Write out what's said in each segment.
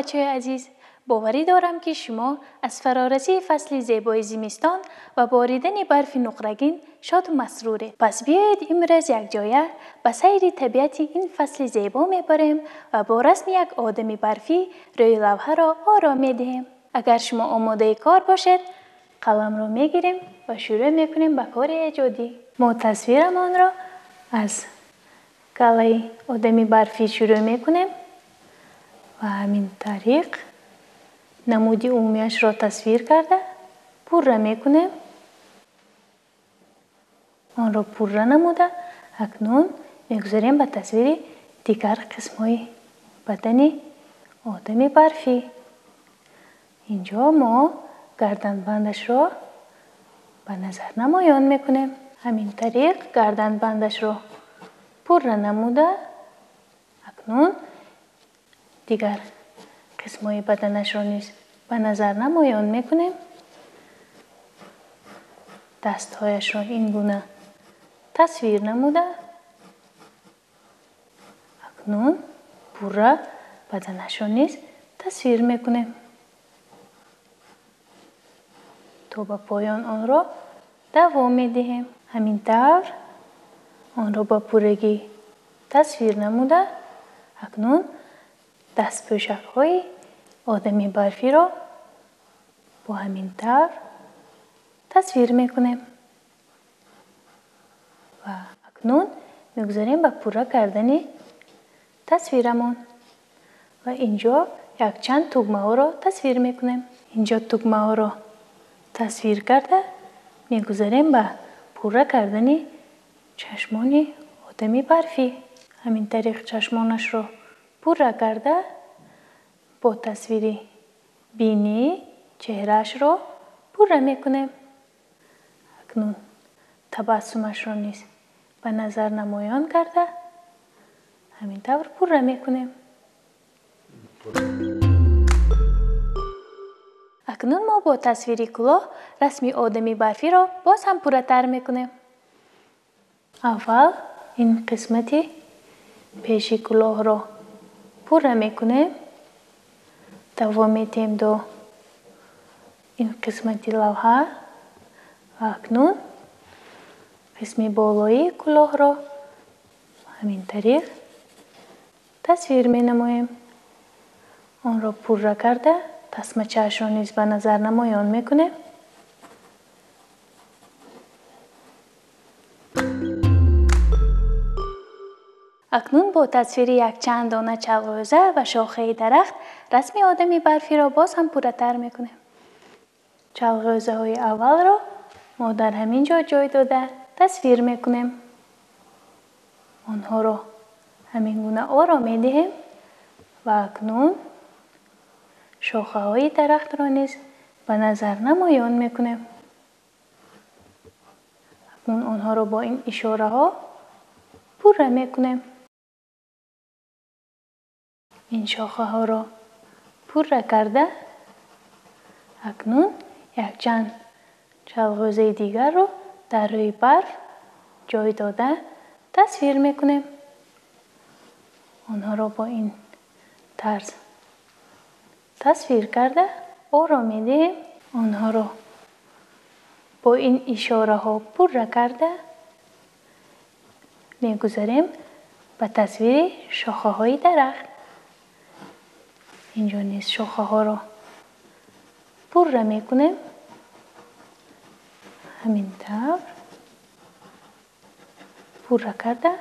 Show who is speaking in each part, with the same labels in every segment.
Speaker 1: бачаҳои азиз! Боварӣ дорам, ки шумо аз фарорасии фасли зебои зимистон ва боридани барфи нуқрагин шоду масруред. Пас биёед, имрӯз якҷоя ба сайри табиати ин фасли зебо мебарем ва бо расми як одами барфӣ рӯи лавҳаро ором медиҳем. Агар шумо омодаи кор бошед, қаламро мегирем ва шурӯъ мекунем ба кори эҷодӣ. Мо тасвирамонро аз каллаи одами барфӣ шурӯъ мекунем ва ҳамин тариқ намуди умумиашро тасвир карда пурра мекунем. Онро пурра намуда, акнун мегузарем ба тасвири дигар қисмҳои бадани одами барфӣ. Инҷо мо гарданбандашро ба назар намоён мекунем. Ҳамин тариқ гарданбандашро пурра намуда, акнун дигар қисмҳои баданашро низ ба назар намоён мекунем. Дастҳояшро ин гуна тасвир намуда, акнун пурра баданашро низ тасвир мекунем, то ба поён онро давом медиҳем. Ҳамин тавр онро ба пуррагӣ тасвир намуда, акнун дастпӯшакҳои одами барфиро бо ҳамин тавр тасвир мекунем ва акнун мегузарем ба пурра кардани тасвирамон ва инҷо якчанд тугмаҳоро тасвир мекунем. Инҷо тугмаҳоро тасвир карда мегузарем ба пурра кардани чашмони одами барфӣ. Ҳамин тариқ чашмонашро пурра карда, бо тасвири бинӣ чеҳраашро пурра мекунем. Акнун табассумашро низ ба назар намоён карда, ҳамин тавр пурра мекунем. Акнун мо бо тасвири кӯлоҳ расми одами барфиро боз ҳам пурратар мекунем. Аввал ин қисмати пеши кӯлоҳро пурра мекунем, давом медиҳем до ин қисмати лавҳа ва акнун қисми болоии кӯлоҳро ҳамин тариқ тасвир менамоем. Онро пурра карда, тасмачаашро низ ба назар намоён мекунем. Акнун бо тасвири якчанд дона чалғӯза ва шохаи дарахт расми одами барфиро боз ҳам пурратар мекунем. Чалғӯзаҳои аввалро мо дар ҳамин ҷо ҷой дода тасвир мекунем. Онҳоро ҳамин гуна оро медиҳем ва акнун шохаҳои дарахтро низ ба назар намоён мекунем. Акнун онҳоро бо ин ишораҳо пурра мекунем. Ин шохаҳоро пурра карда, акнун якчанд чалғӯзаи дигарро дар рӯи барф ҷой дода тасвир мекунем. Онҳоро бо ин тарз тасвир карда оро медиҳем. Онҳоро бо ин ишораҳо пурра карда мегузарем ба тасвири шохаҳои дарахт. Инҷо низ шохаҳоро пурра мекунем. Ҳамин тавр пурра карда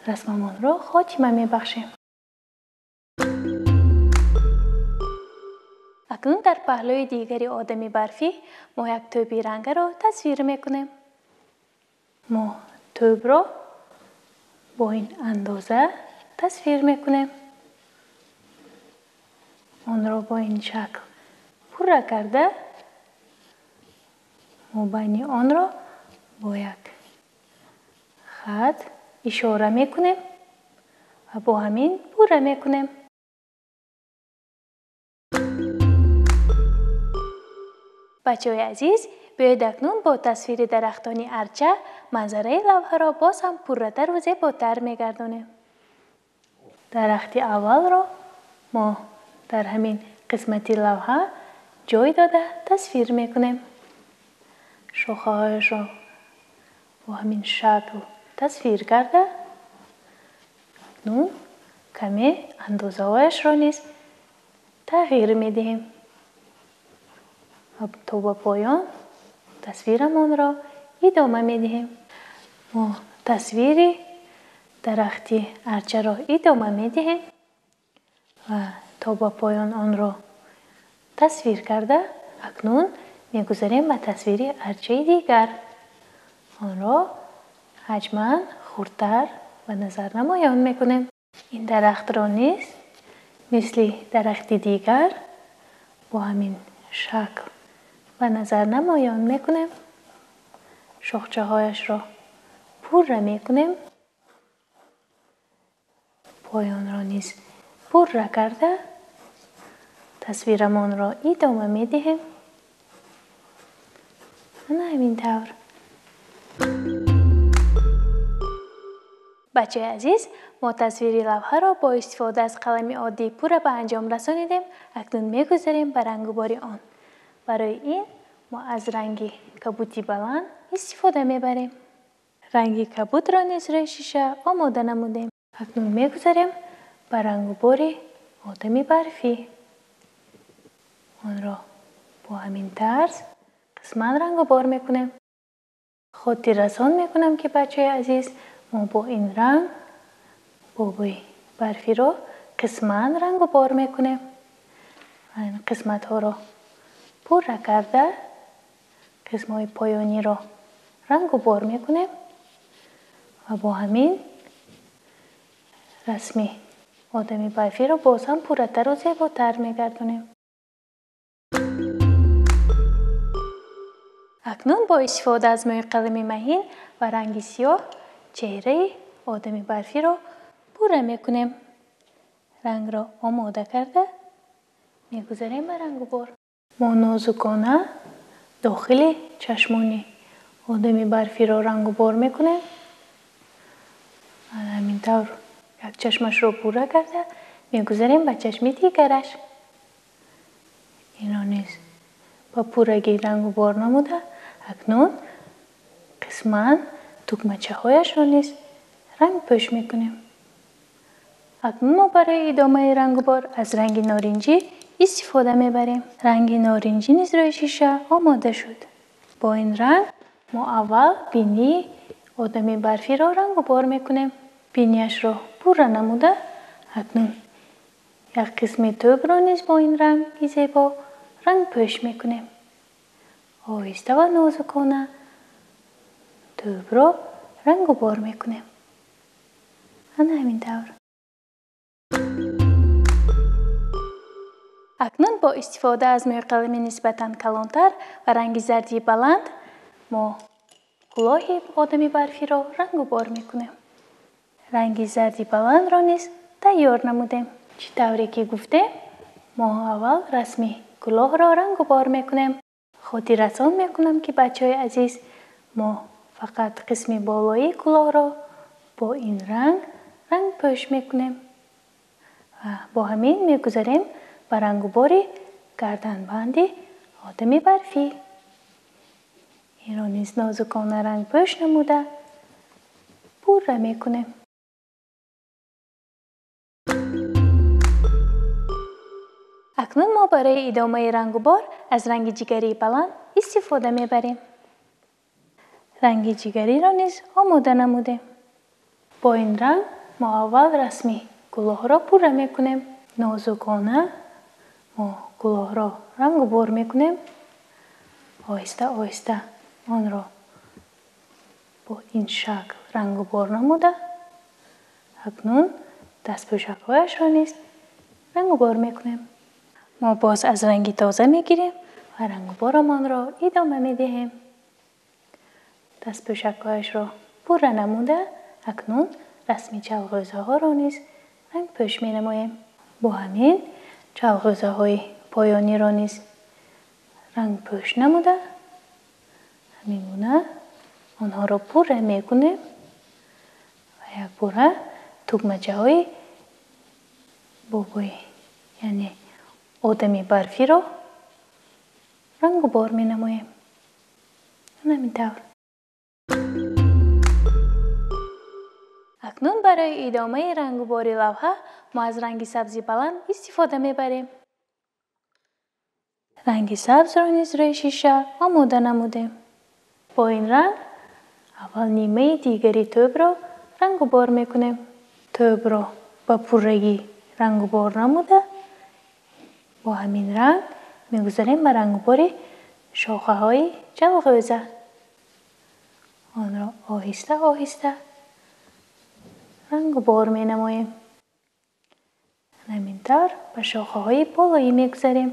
Speaker 1: расмамонро хотима мебахшем. Акнун дар паҳлӯи дигари одами барфӣ мо як тӯби рангаро тасвир мекунем. Мо тӯбро бо ин андоза тасвир мекунем. Онро бо ин шакл пурра карда, мобайни онро бо як хат ишора мекунем ва бо ҳамин пурра мекунем. Бачаҳои азиз, биёед акнун бо тасвири дарахтони арча манзараи лавҳаро боз ҳам пурратару зеботар мегардонем. Дарахти аввалро мо дар ҳамин қисмати лавҳа ҷой дода тасвир мекунем. Шохаҳояшро бо ҳамин шакл тасвир карда, акнун каме андозаҳояшро низ тағйир медиҳем ва то ба поён тасвирамонро идома медиҳем. Мо тасвири дарахти арчаро идома медиҳем ва то ба поён онро тасвир карда, акнун мегузарем ба тасвири арчаи дигар. Онро ҳаҷман хурдтар ба назар намоён мекунем. Ин дарахтро низ мисли дарахти дигар бо ҳамин шакл ба назар намоён мекунем. Шохчаҳояшро пурра мекунем. Поёнро низ пурра карда тасвирамонро идома медиҳем. Ана ҳамин тавр. Бачаи азиз, мо тасвири лавҳаро бо истифода аз қалами оддӣ пурра ба анҷом расонидем. Акнун мегузарем ба рангубори он. Барои ин мо аз ранги кабути баланд истифода мебарем. Ранги кабутро низ рӯи шиша омода намудем. Акнун мегузарем ба рангубори одами барфӣ. Онро бо ҳамин тарз қисман рангубор мекунем. Хотиррасон мекунам, ки бачаи азиз, мо бо ин ранг бобои барфиро қисман рангубор мекунем. Ин қисматҳоро пурра карда қисмҳои поёниро рангубор мекунем ва бо ҳамин расми одами барфиро боз ҳам пурратару зеботар мегардонем. Акнун бо истифода аз мӯи қалами маҳин ва ранги сиёҳ чеҳраи одами барфиро пурра мекунем. Рангро омода карда мегузарем ба рангубор. Мо нозукона дохили чашмони одами барфиро рангубор мекунем. Ҳамин тавр як чашмашро пурра карда мегузарем ба чашми дигараш. Инро низ ба пуррагӣ рангубор намуда, акнун қисман тугмачаҳояшро низ рангпӯш мекунем. Акнун мо барои идомаи рангубор аз ранги норинҷӣ истифода мебарем. Ранги норинҷӣ низ рӯи шиша омода шуд. Бо ин ранг мо аввал бинии одами барфиро рангубор мекунем. Бинияшро пурра намуда, акнун як қисми тӯбро низ бо ин ранги зебо рангпӯш мекунем. Оҳиста ва нозукона тӯбро рангубор мекунем. Ана ҳамин тавр. Акнун бо истифода аз мӯи қалами нисбатан калонтар ва ранги зарди баланд мо кулоҳи одами барфиро рангубор мекунем. Ранги зарди баландро низ тайёр намудем. Чӣ тавре ки гуфтем, мо аввал расми кулоҳро рангубор мекунем. Хотиррасон мекунам, ки бачаҳои азиз, мо фақат қисми болоии кулоҳро бо ин ранг рангпӯш мекунем ва бо ҳамин мегузарем ба рангубори гарданбанди одами барфӣ. Инро низ нозукона рангпӯш намуда пурра мекунем. Акнун мо барои идомаи рангубор аз ранги ҷигарии баланд истифода мебарем. Ранги ҷигариро низ омода намудем. Бо ин ранг мо аввал расми кулоҳро пурра мекунем. Нозукона мо кулоҳро рангубор мекунем. Оҳиста оҳиста онро бо ин шакл рангубор намуда, акнун дастпӯшакҳояшро низ рангубор мекунем. Мо боз аз ранги тоза мегирем ва рангуборамонро идома медиҳем. Дастпӯшакҳояшро пурра намуда, акнун расми чалғӯзаҳоро низ рангпӯш менамоем. Бо ҳамин чалғӯзаҳои поёниро низ рангпӯш намуда, ҳамин гуна онҳоро пурра мекунем ва якбора тугмачаҳои бобои, яъне одами барфиро рангу бор менамоем. Ҳамин тавр. Акнун барои идомаи рангубори лавҳа мо аз ранги сабзи баланд истифода мебарем. Ранги сабзро низ рӯи шиша омода намудем. Бо ин ранг аввал нимаи дигари тӯбро рангубор мекунем. Тӯбро ба пуррагӣ рангубор намуда, бо ҳамин ранг мегузарем ба рангубори шохаҳои ҷалғӯза. Онро оҳиста оҳиста рангубор менамоем. Ҳамин тавр ба шохаҳои болоӣ мегузарем.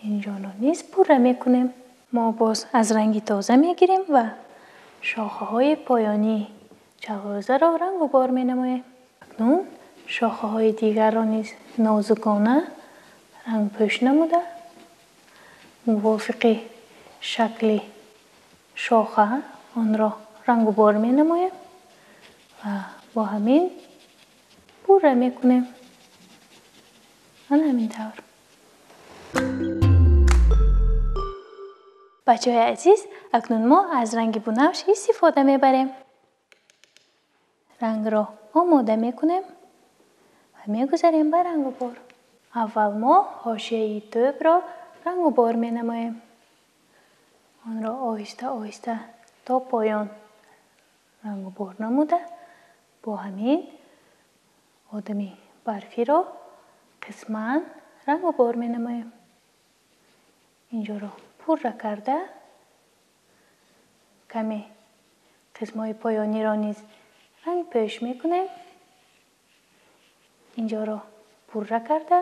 Speaker 1: Инҷоро низ пурра мекунем. Мо боз аз ранги тоза мегирем ва шохаҳои поёнии ҷалғӯзаро рангубор менамоем. Акнун шохаҳои дигарро низ нозукона рангпӯш намуда, мувофиқи шакли шоха онро рангубор менамоем ва бо ҳамин пурра мекунем. Ана ҳамин тавр. Бачаҳои азиз, акнун мо аз ранги бунафш истифода мебарем. Рангро омода мекунем ва мегузарем ба рангубор. Аввал мо ҳошияи тӯбро рангубор менамоем. Онро оҳиста оҳиста то поён рангубор намуда, бо ҳамин одами барфиро қисман рангубор менамоем. Инҷоро пурра карда, каме қисмҳои поёниро низ рангпӯш мекунем. Инҷоро пурра карда,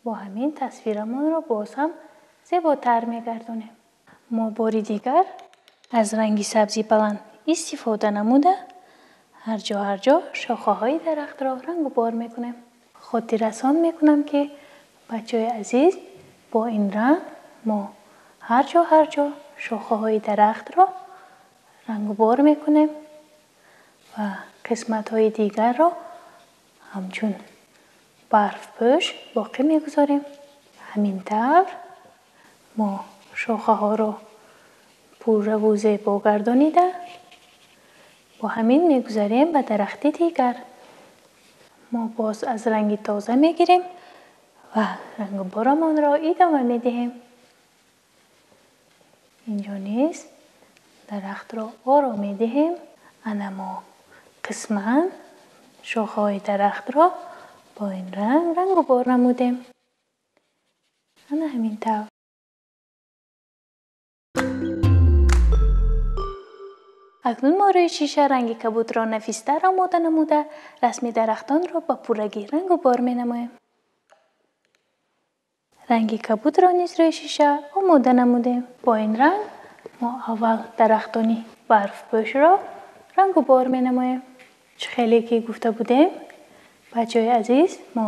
Speaker 1: бо ҳамин тасвирамонро боз ҳам зеботар мегардонем. Мо бори дигар аз ранги сабзи баланд истифода намуда, ҳар ҷо ҳар ҷо шохаҳои дарахтро рангубор мекунем. Хотиррасон мекунам, ки бачаҳои азиз, бо ин ранг мо ҳар ҷо ҳар ҷо шохаҳои дарахтро рангубор мекунем ва қисматҳои дигарро ҳамчун барфпӯш боқӣ мегузорем. Ҳамин тавр мо шохаҳоро пурраву зебо гардонида, бо ҳамин мегузарем ба дарахти дигар. Мо боз аз ранги тоза мегирем ва рангуборамонро идома медиҳем. Инҷо низ дарахтро оро медиҳем. Ана мо қисман шохаҳои дарахтро бо ин ранг рангубор намудем. Ана ҳамин тавр. Акнун мо рӯи шиша ранги кабудро нафистар омода намуда, расми дарахтонро ба пуррагӣ рангубор менамоем. Ранги кабудро низ рӯи шиша омода намудем. Бо ин ранг мо аввал дарахтони барфпӯшро рангубор менамоем. Чӣ хеле ки гуфта будем, бачаҳои азиз, мо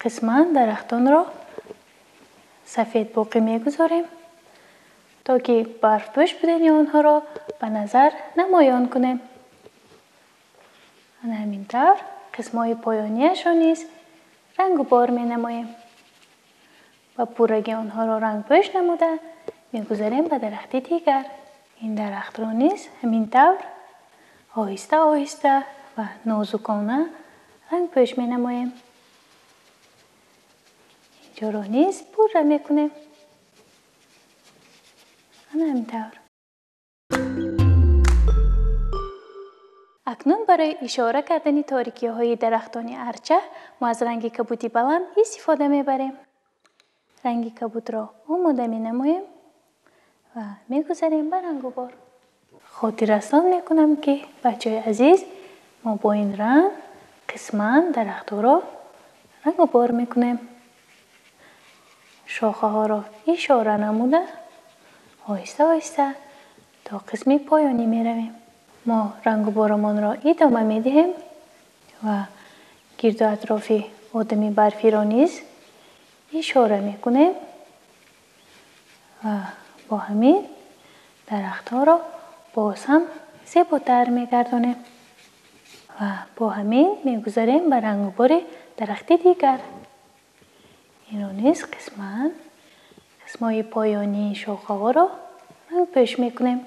Speaker 1: қисман дарахтонро сафед боқӣ мегузорем, то ки барфпӯш будани онҳоро ба назар намоён кунем. Ана ҳамин тавр қисмҳои поёнияшро низ рангубор менамоем. Ба пуррагӣ онҳоро рангпӯш намуда, мегузарем ба дарахти дигар. Ин дарахтро низ ҳамин тавр оҳиста оҳиста ва нозукона рангпӯш менамоем. Инҷоро низ пурра мекунем. Ана ҳамин тавр. Акнун барои ишора кардани торикиҳои дарахтони арча мо аз ранги кабуди баланд истифода мебарем. Ранги кабудро омода менамоем ва мегузарем ба рангубор. Хотиррасон мекунам, ки бачаҳои азиз, мо бо ин ранг қисман дарахтҳоро рангубор мекунем. Шохаҳоро ишора намуда, оҳиста оҳиста то қисми поёнӣ меравем. Мо рангуборамонро идома медиҳем ва гирду атрофи одами барфиро низ ишора мекунем ва бо ҳамин дарахтҳоро боз ҳам зеботар мегардонем. Ва бо ҳамин мегузарем ба рангубори дарахти дигар. Инро низ қисман қисмҳои поёнии шохаҳоро рангпӯш мекунем.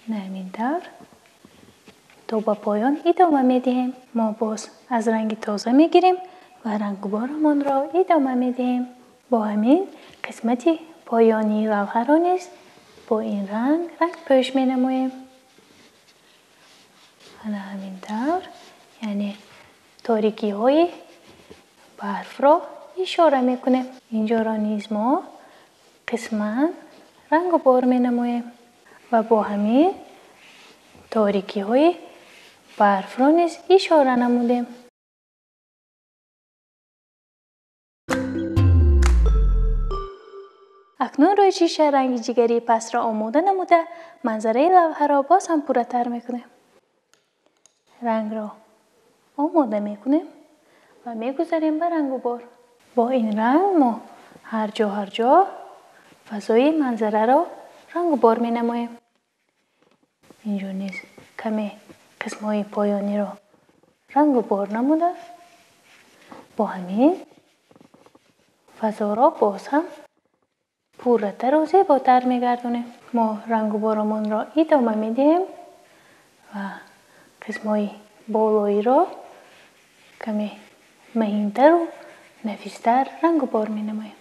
Speaker 1: Ҳамин тавр то ба поён идома медиҳем. Мо боз аз ранги тоза мегирем ва рангуборамонро идома медиҳем. Бо ҳамин қисмати поёнии лавҳаро низ бо ин ранг рангпӯш менамоем. Ана ҳамин тавр, яъне торикиҳои барфро ишора мекунем. Инҷоро низ мо қисман рангубор менамоем ва бо ҳамин торикиҳои барфро низ ишора намудем. Акнун рӯи шиша ранги ҷигарии пастро омода намуда, манзараи лавҳаро боз ҳам пурратар мекунем. Рангро омода мекунем ва мегузарем ба рангубор. Бо ин ранг мо ҳар ҷо ҳар ҷо фазои манзараро рангубор менамоем. Инҷо низ каме қисмҳои поёниро рангубор намуда, бо ҳамин фазоро боз ҳам пурратару зеботар мегардонем. Мо рангуборомонро идома медиҳем ва қисмҳои болоиро каме маҳинтару нафистар рангубор менамоем.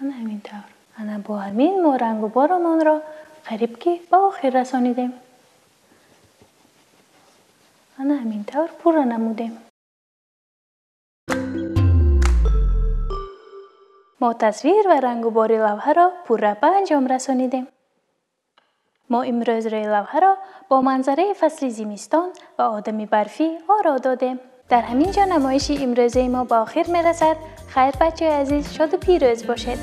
Speaker 1: Ана ҳамин тавр. Ана бо ҳамин мо рангуборомонро қариб ки ба охир расонидем. Ана ҳамин тавр пурра намудем. Мо тасвир ва рангубори лавҳаро пурра ба анҷом расонидем. Мо имрӯз рӯи лавҳаро бо манзараи фасли зимистон ва одами барфӣ оро додем. Дар ҳамин ҷо намоиши имрӯзаи мо ба охир мерасад. Хайр, бачаҳои азиз, шоду пирӯз бошед.